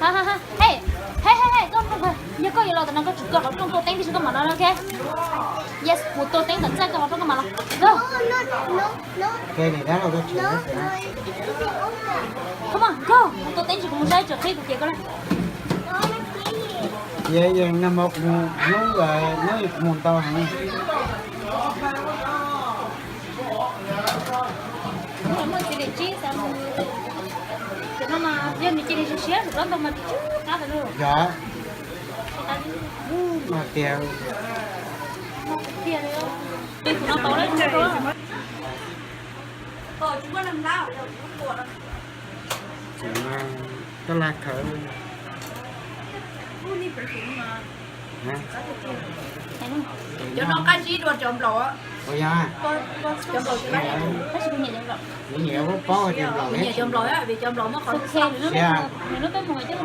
Ha, ha, ha. Hey, hey, hey, hey, koj, koj, koj, yog koj yuav los tom no koj tsis kaw qhov rooj tua teeb tib si koj mam los, ok? Yes, mus tua teeb tom txaj kaw qhov rooj koj mam los. Go. Come on, go. Mus tua teeb tsis kuv mus saib tso qhib kuv ces koj le. Ces yeej nag hmo kuv mus hnub, hnub kuv mus ntau heev. Muaj txiv li tsib xav mus. Cov no mas yog nws cia li siav siav saum plaub ntoo mas tsis qab tau lawm. Yog. Mas tias. Tiag li. Tus no tau lawm. Koj lag khawv. Cov no qab zib dua cov nplaum. Ua yog. Cov nplaum. Kuv nyiam, kuv paub tias nplaum, nyiam cov nplaum, vim cov nplaum muaj qhov siav. Siav ces dub dub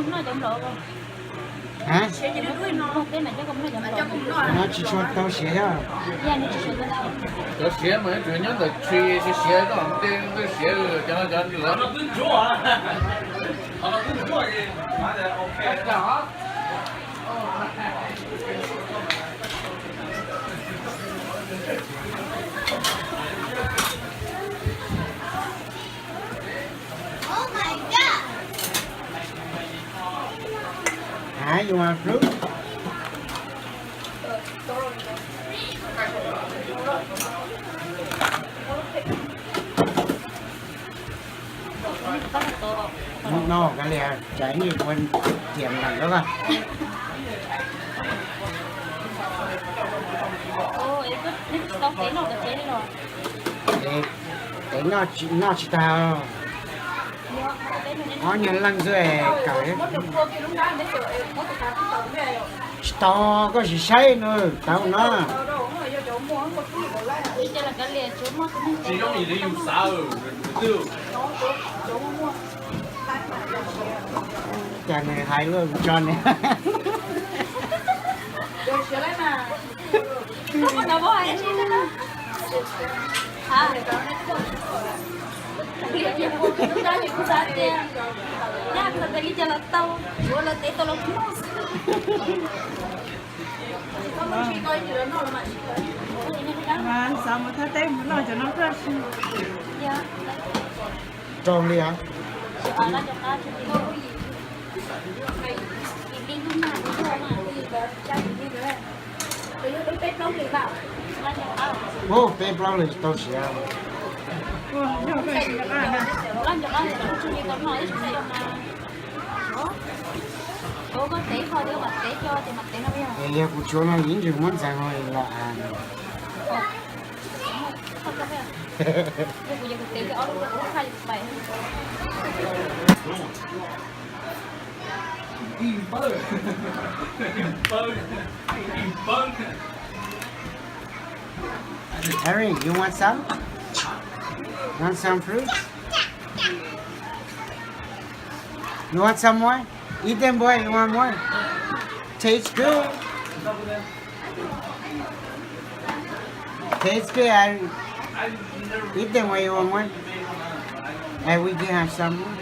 no. No tsis tshua tau siav thiab. Cov siav mas yuav tsum nyob ntawm tshis siav siav koj tej ntej siav cov no cov lawv. Hais, you want fruit? Hnub no kav liam, tsam ib nyuag kuv tiam ntees rau koj. Tev noj tsis tau. Ob nyuag leej xwb es kawm. Tsis tau, koj sim saib nws tau no. Cas nws hais luaj tso nws. Xav mus thab teb mus noj cov no koj si. Rau li os. Ub, peb plaub lwm tsis tau siav. Es yog kuv tshuav no ib ntsis muab ntxeev los as. Harry, you want some? Want some fruits? You want some more? Eat them, boy. You want more? Tastes good. Tastes good. I eat them when you want more. And we can have some more.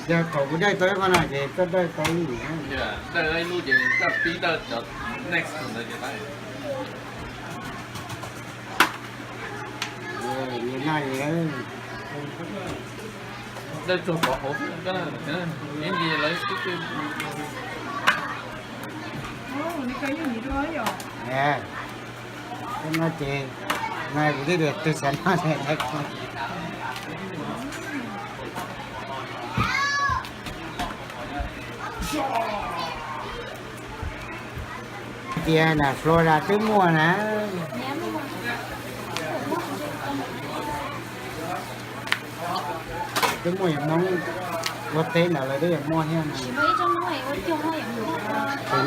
Yog thaum kuv dawj tau ib qho no ces koj dawj tau ib lub. Dawj ib lub ces koj pib dawj cov next ntawd ces tau. Noj, dawj tsuag pov hauv xwb, ib ntsis lawv twb twb. Koj no ces, no kuv twb tias twg xav noj. Tias na Florida twb muaj na. Twb muaj yawg Hmoob ua teb ntawd lawv twb yuav muaj thiab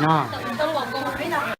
no. Tus no.